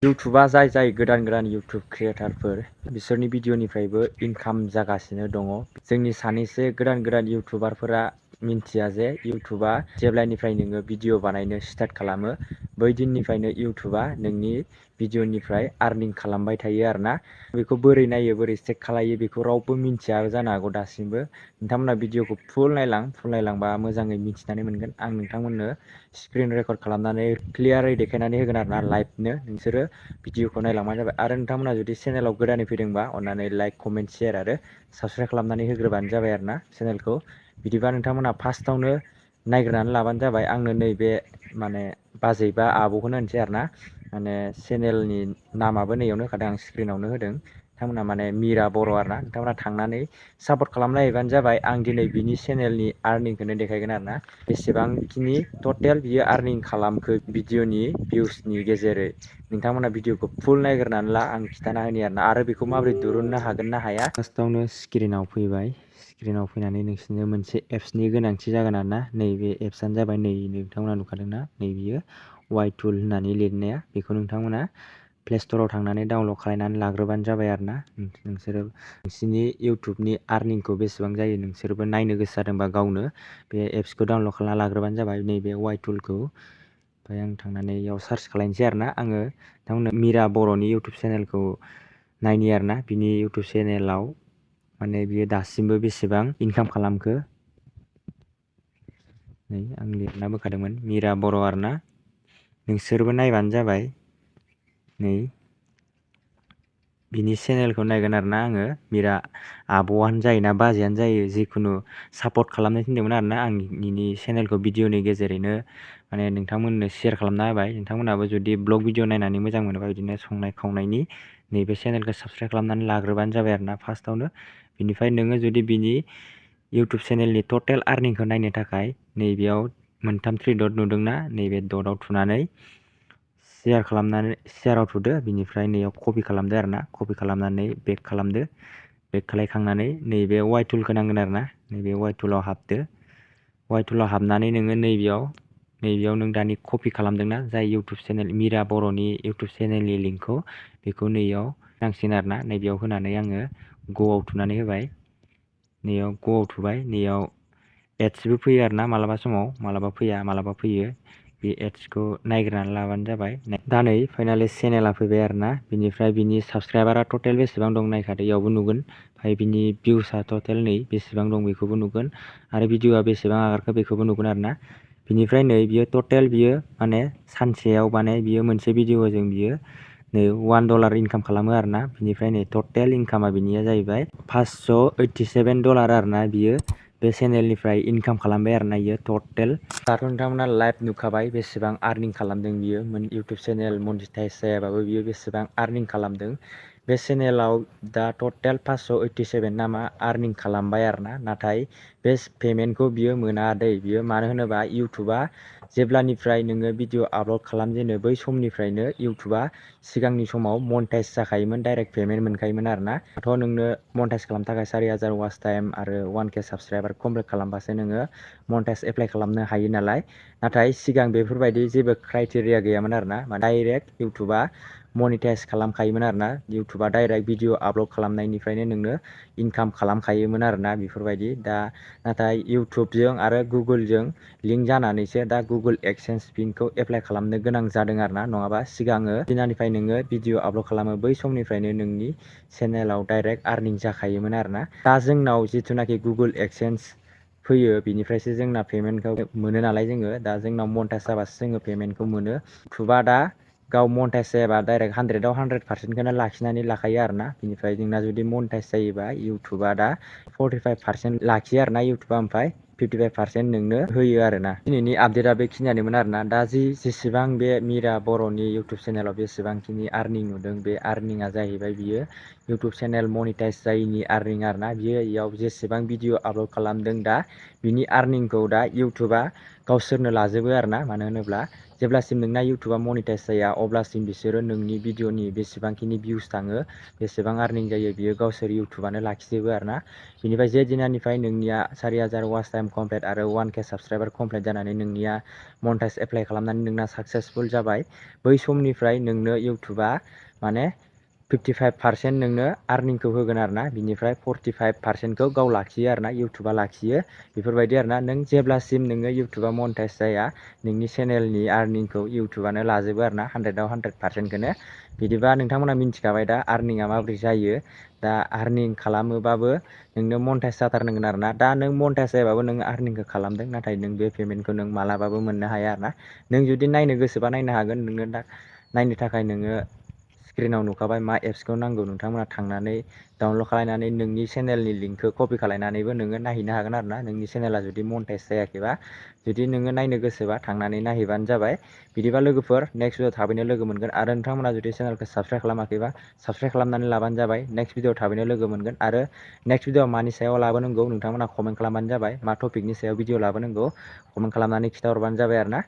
इउटुबा जाय गोदान इउटुब क्रियेटारफोर बिसोरनि भिडिअनिफ्रायबो इनकाम जागासिनो दङ। जोंनि सानैसो गोदान इउटुबारफोरा मिन्थिया जे इउटुबा जेब्लानिफ्राय नोङो भिडिअ बानायनो स्टार्ट खालामो बै दिननिफ्रायनो इउटुबा नोंनि भिडिअनिफ्राय आर्निं खालामबाय थायो आरोना। बेखौ बोरै नायो बोरै चेक खालायो बेखौ रावबो मिन्थिया जानो हागौ दासिमबो। नोंथांमोना भिडिअखौ फुल नायलांबा मोजाङै मिथिनानै मोनगोन। आं नोंथांमोननो स्क्रिन रेकर्ड खालामनानै क्लियारै देखायनानै होगोन आरोना लाइभनो। नोंसोरो भिडिअखौ नायलांबानो जाबाय। आरो नोंथांमोना जुदि चेनेलाव गोदानै फैदोंबा अननानै लाइक, कमेन्ट, शेयार आरो साबस्क्राइब खालामनानै होग्रोबानो जाबाय आरोना चेनेलखौ। बिदिबा नोंथांमोना फार्स्टआवनो नायग्रोनानै लाबानो जाबाय। आंनो नैबे माने बाजै बा आब'खौनो होनसै आरोना। माने चेनेलनि नामाबो नैयावनो होखादों, आं स्क्रिनावनो होदों। नोंथांमोना माने मिरा बर' आरोना। नोंथांमोना थांनानै सापर्ट खालामना हैबानो जाबाय। आं दिनै बिनि चेनेलनि आर्निंखौनो देखायगोन आरोना। बेसेबांखिनि टटेल बियो आर्निं खालामखो भिडिअनि भिउसनि गेजेरै। नोंथांमोना भिडिअखौ फुल नायग्रोनानै ला, आं खिन्थाना होनि आरो बेखौ माबोरै दिरुननो हागोन ना हाया। फार्स्टआवनो स्क्रिनाव फैबाय। स्क्रिनाव फैनानै नोंसोरनो मोनसे एप्सनि गोनांथि जागोन आरोना। नैबे एप्सआनो जाबाय नोंथांमोना नुखादोंना नै बियो वाइ टुल होननानै लिरनाया। बेखौ नोंथांमोना प्ले स्ट'राव थांनानै डाउनलड खालामनानै लाग्रोबानो जाबाय आरोना। नोंसोरो नोंसिनि इउटुबनि आर्निंखौ बेसेबां जायो नोंसोरबो नायनो गोसो जादोंबा गावनो बे एप्सखौ डाउनलड खालामना लाग्रोबानो जाबाय, नैबे वाइ टुलखौ। ओमफ्राय आं थांनानै इयाव सार्च खालामनोसै आरोना। आङो नोंथांमोननो मिरा बर'नि इउटुब चेनेलखौ नायनि आरोना। बिनि इउटुब चेनेलाव माने बियो दासिमबो बेसेबां इनकाम खालामखो। नै आं लिरना बोखादोंमोन मिरा बर' आरोना। नोंसोरबो नायबानो जाबाय। नै बिनि चेनेलखौ नायगोन आरोना आङो। मिरा आब'आनो जायो ना बाजैयानो जायो, जिखुनु सापर्ट खालामनो थिनदोंमोन आरोना। आं बिनि चेनेलखौ भिडिअनि गेजेरैनो माने नोंथांमोननो शेयार खालामना होबाय। नोंथांमोनाबो जुदि ब्लग भिडिअ नायनानै मोजां मोनोबा बिदिनो संनाय खावनायनि नैबे चेनेलखौ साबस्क्राइब खालामनानै लाग्रोबानो जाबाय आरोना फार्स्टआवनो। बिनिफ्राय नोङो जुदि बिनि इउटुब चेनेलनि टटेल आर्निंखौ नायनो थाखाय नैबेयाव मोनथाम थ्रि डट नुदोंना, नैबे डटआव थुनानै शेयाराव थुदो। बिनिफ्राय नैयाव कपि खालामदो आरोना। कपि खालामनानै बेक खालामदो। बेक खालामखांनानै नैबे वाइ टुलखौ नांगोन आरोना। नैबे वाइ टुलाव हाबदो। वाइ टुलाव हाबनानै नोङो नैबेयाव नों दानि कपि खालामदोंना जाय इउटुब चेनेल मिरा बर'नि इउटुब चेनेलनि लिंकखौ, बेखौ नैयाव नांसिगोन आरोना। नैबेयाव होनानै आङो ग'आव थुनानै होबाय। नैयाव ग'आव थुबाय। नैयाव एड्सबो फैयो आरोना मालाबा समाव, मालाबा फैया मालाबा फैयो। बे एड्सखौ नायग्रोनानै लाबानो जाबाय। दा नै फाइनालि चेनेला फैबाय आरोना। बिनिफ्राय बिनि साबस्क्राइबारा टटेल बेसेबां दं नायखादो, इयावबो नुगोन। ओमफ्राय बिनि भिउसआ टटेल नै बेसेबां दं बेखौबो नुगोन। आरो भिडिअआ बेसेबां आगारखो बेखौबो नुगोन आरोना। बिनिफ्राय नै बियो टटेल बियो माने सानसेयाव माने बियो मोनसे भिडिअजों बियो नै $1 इनकाम खालामो आरोना। बिनिफ्राय नै टटेल इनकामा बिनिया जाहैबाय $587 आरोना। बियो बे चेनेलनिफ्राय इनकाम खालामबाय आरोना बियो टटेल। दाथ' नोंथांमोना लाइभ नुखाबाय बेसेबां आर्निं खालामदों बियो। इउटुब चेनेल मनिटाइज जायाबाबो बियो बेसेबां आर्निं खालामदों। बे चेनेलाव दा टटेल 587 नामा आर्निं खालामबाय आरोना। नाथाय बे पेमेन्टखौ बियो मोना दै। बियो मानो होनोबा इउटुबा जेब्लानिफ्राय नोङो भिडिअ आपल'ड खालामजेनो बै समनिफ्रायनो इउटुबा सिगांनि समाव मनिटाइज जाखायोमोन, डाइरेक्ट पेमेन्ट मोनखायोमोन आरोना। दाथ' नोंनो मनिटाइज खालामनो थाखाय 4000 वाच टाइम आरो 1K साबस्क्राइबार कमप्लिट खालामबासो नोङो मनिटाइज एप्लाइ खालामनो हायो नालाय। नाथाय सिगां बेफोरबायदि जेबो क्राइटेरिया गैयामोन आरोना। डाइरेक्ट इउटुबा मनिटाइज खालामखायोमोन आरोना। इउटुबा डाइरेक्ट भिडिअ आपल'ड खालामनायनिफ्रायनो नोंनो इनकाम खालामखायोमोन आरोना बेफोरबायदि। दा नाथाय इउटुबजों आरो गुगोलजों लिंक जानानैसो दा गुगोल एडसेन्स पिनखौ एप्लाइ खालामनो गोनां जादों आरोना। नङाबा सिगाङो दिनानिफ्राय नोङो भिडिअ आपल'ड खालामो बै समनिफ्रायनो नोंनि चेनेलाव डाइरेक्ट आर्निं जाखायोमोन आरोना। दा जोंनाव जिथुनाखि गुगोल एडसेन्स फैयो बिनिफ्रायसो जोंना पेमेन्टखौ मोनो नालाय जोङो। दा जोंनाव मनिटाइज जाबासो जोङो पेमेन्टखौ मोनो। इउटुबा दा गाव मनिटाइज जायाबा डाइरेक्ट 100आव 100%खौनो लाखिनानै लाखायो आरोना। बिनिफ्राय जोंना जुदि मनिटाइज जायोबा इउटुबा दा 45% लाखियो आरोना इउटुबा। ओमफ्राय 55% नोंनो होयो आरोना। दिनैनि आपडेटआ बेखिनियानोमोन आरोना। दा जेसेबां बे मिरा बर'नि इउटुब चेनेलाव बेसेबांखिनि आर्निं नुदों, बे आर्निंआ जाहैबाय बियो इउटुब चेनेल मनिटाइज जायैनि आर्निं आरोना। बियो इयाव जेसेबां भिडिअ आपल'ड खालामदों दा बिनि आर्निंखौ दा इउटुबा गावसोरनो लाजोबो आरोना। मानो होनोब्ला जेब्लासिम नोंना इउटुबा मनिटाइज जाया अब्लासिम बिसोरो नोंनि भिडिअनि बेसेबांखिनि भिउस थाङो बेसेबां आर्निं जायो बियो गावसोर इउटुबानो लाखिजोबो आरोना। बिनिफ्राय जे दिनानिफ्राय नोंनिया 4000 वाच टाइम कमप्लिट आरो 1K साबस्क्राइबार कमप्लिट जानानै नोंनिया मनिटाइज एप्लाइ खालामनानै नोंना साक्सेसफुल जाबाय बै समनिफ्राय नोंनो इउटुबा माने 55% नोंनो आर्निंखौ होगोन आरोना। बिनिफ्राय 45%खौ गाव लाखियो आरोना, इउटुबा लाखियो। बेफोरबायदि आरोना। नों जेब्लासिम नोङो इउटुबा मनिटाइज जाया नोंनि चेनेलनि आर्निंखौ इउटुबानो लाजोबो आरोना 100आव 100%खौनो। बिदिबा नोंथांमोना मिथिखाबाय दा आर्निंआ माबोरै जायो। दा आर्निं खालामोबाबो नोंनो मनिटाइज जाथारनांगोन आरोना। दा नों मनिटाइज जायाबाबो नों आर्निंखौ खालामदों नाथाय नों बे पेमेन्टखौ नों मालाबाबो मोननो हाया आरोना। नों जुदि नायनो गोसोबा नायनो हागोन। नोंनो दा नायनो थाखाय नोङो स्क्रिनाव नुखाबाय मा एप्सखौ नांगौ नोंथांमोना थांनानै डाउनलड खालामनानै नोंनि चेनेलनि लिंकखौ कपि खालामनानैबो नोङो नायहैनो हागोन आरोना। नोंनि चेनेला जुदि मनिटाइज जायाखैबा जुदि नोङो नायनो गोसोबा थांनानै नायहैबानो जाबाय। बिदिबा लोगोफोर नेक्स्ट भिडिअ थाबैनो लोगो मोनगोन आरो नोंथांमोना जुदि चेनेलखौ साबस्क्राइब खालामाखैबा साबस्क्राइब खालामनानै लाबानो जाबाय। नेक्स्ट भिडिअ थाबैनो लोगो मोनगोन आरो नेक्स्ट भिडिअ मानि सायाव लाबोनांगौ नोंथांमोना कमेन्ट खालामबानो जाबाय। मा टपिकनि सायाव भिडिअ लाबोनांगौ कमेन्ट खालामनानै खिथाहरबानो जाबाय आरोना।